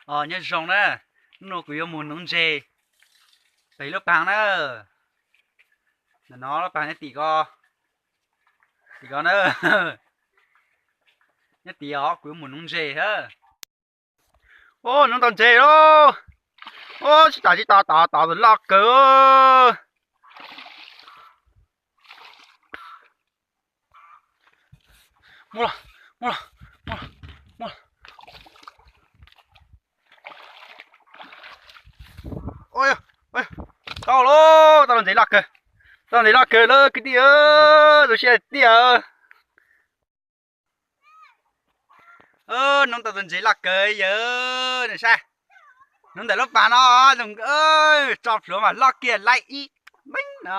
Os, nyob zoo na, hnub no kuv yuav mus nuv ntses pem lub paag na. Ntawm no lub paag nyob tim ko, tim ko na. Nyob tim os, kuv yuav mus nuv ntses na. Ub, nuv tau ntses lawm. Ub, tsis tas tsis tas, tod tod loj kawg. Muab los, muab los, muab los, muab los. Tau lauj, tau ntses loj kawg, tau ntses loj kawg lawm kwv tij, zoo siab tiag. Nuv tau tus ntses loj kawg yawg, saib. Nuv ntawm lub pas no, tso plhuav mas loj kiag laib ib leeg no.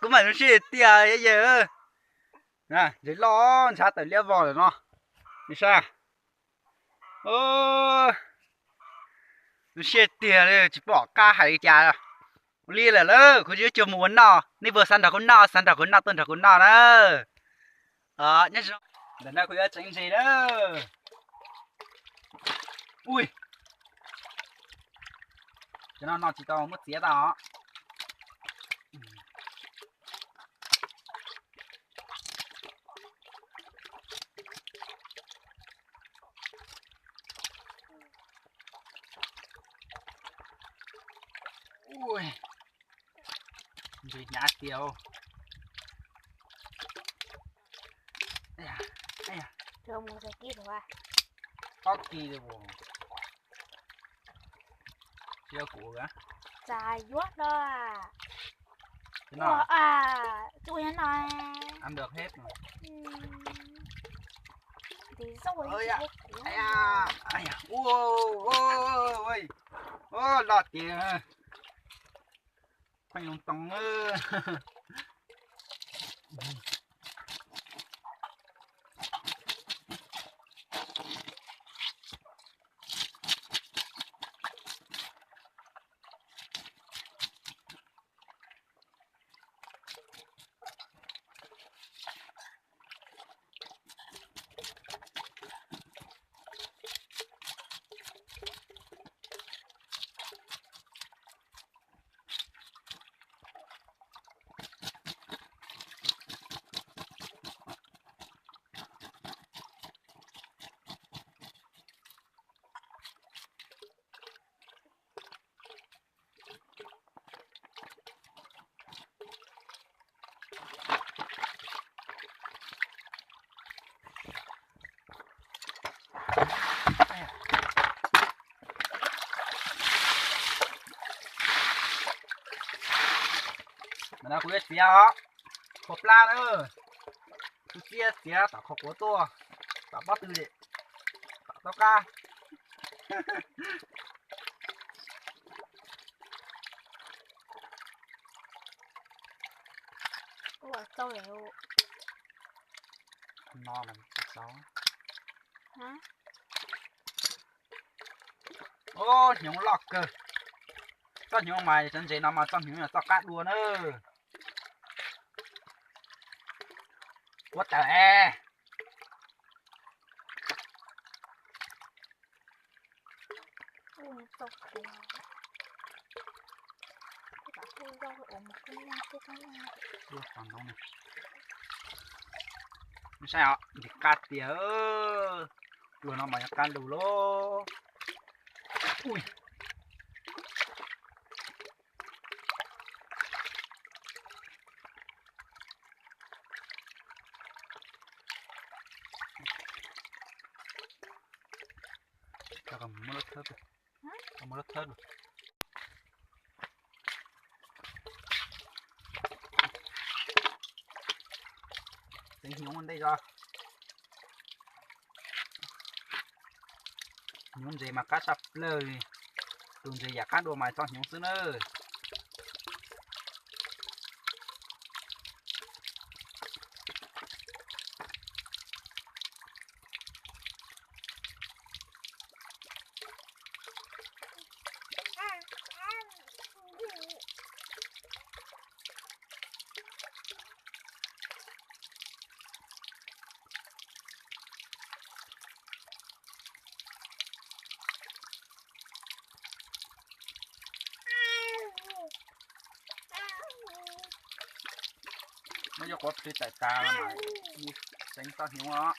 Kuv mas zoo siab tiag yawg. Ntses loj ntshav tawm liab vog lawm no, saib. Zoo siab tiag li, tsis pom qab hais li cas. Ua li lawm lauj, kuv yuav coj mus ua noj, nej puas xav nrog kuv noj, xav nrog kuv noj tuaj nrog kuv noj na. Nyob zoo, ntawm no kuv yuav tseev ntses na. Ui, cov no noj tsis tau, muab txiav tau os. Ntses hnyav tiag. Ob kis li, tsis yog kuv, txav yuav hlo. Ua, tsis ua nyob no. Loj tiag, pheej loo too. Ntawm no kuv yuav txiav os, qhuav plab na. Kuv txiav txiav tom qhov quav tuaj, tom pob tw, tom toj qab. Ub, hnyuv loj kawg. Txoj hnyuv mas cov ntses no mas txoj hnyuv yog txoj qab dua na. Ua tawm es. Saib os, ntses qab tiag. Pluag no mas yog qab lug lauj. Muab lub thawb, muab lub thawb. Tseev hnyuv ua ntej tso. Hnyuv ntses mas qab tshaj plaws li. Tus ntses yam qab dua mas txoj hnyuv xwb na. Yog quav plig tawm tas los mas yeej teev toj hnyuv os.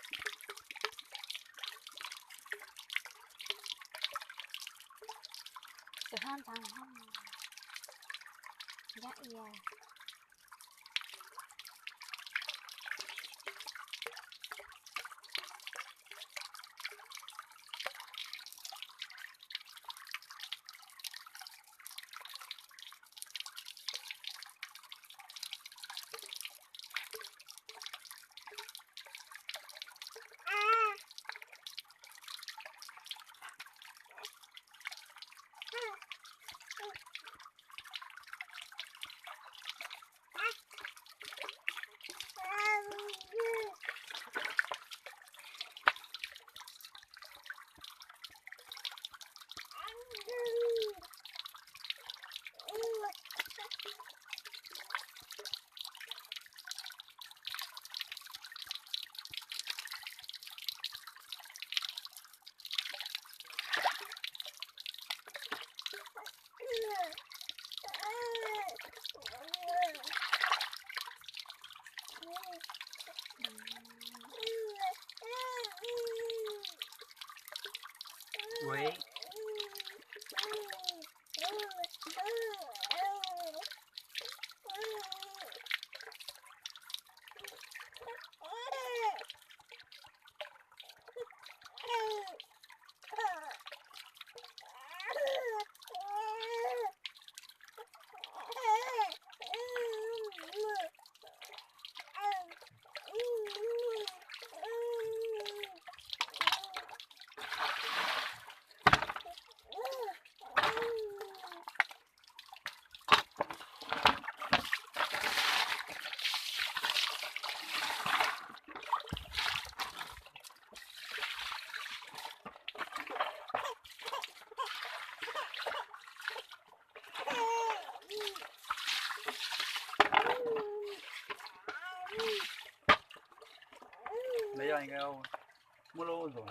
Muab lub zaum,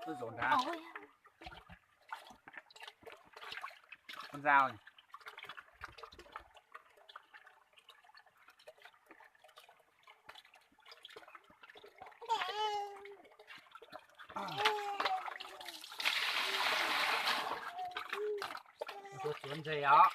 lub zaum nrad. Con dao. Tua tsuav ntses os.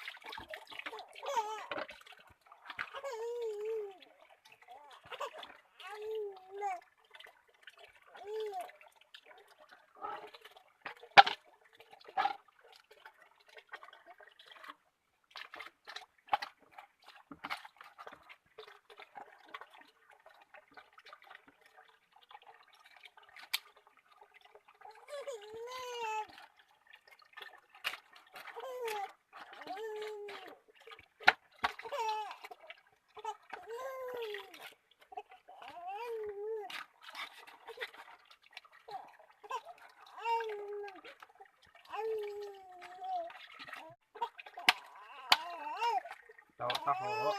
Tau, tau hau.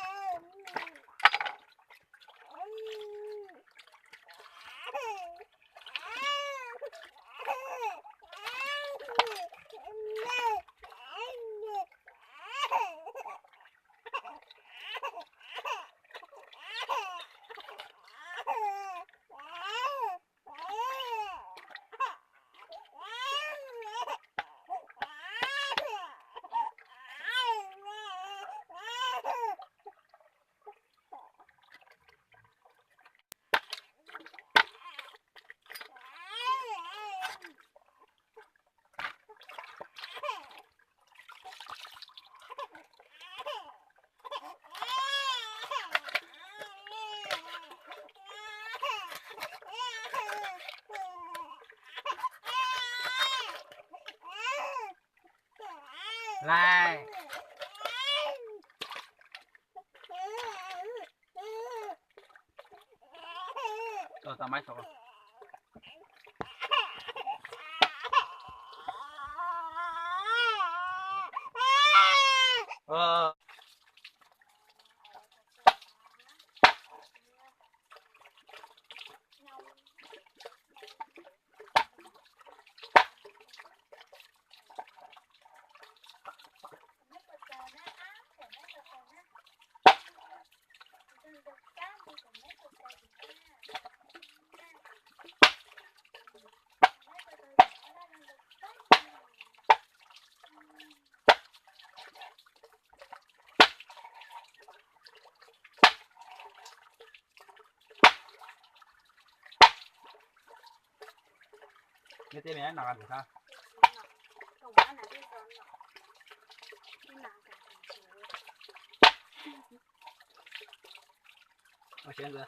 Lais. Tau maiv tau. Nyob teb me no tus sab. Ua siab ntxwv.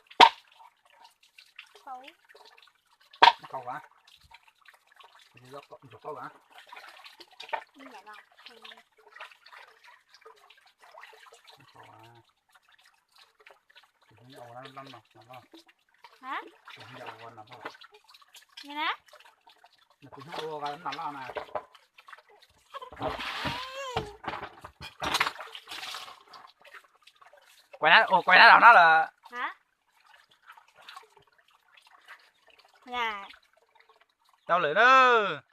Qau a. Ntsuag qau a. Ua lab no. Ua no. Nws kuv hnub ua no loj na. Kuav hnab los no lawm. Tau lawm na.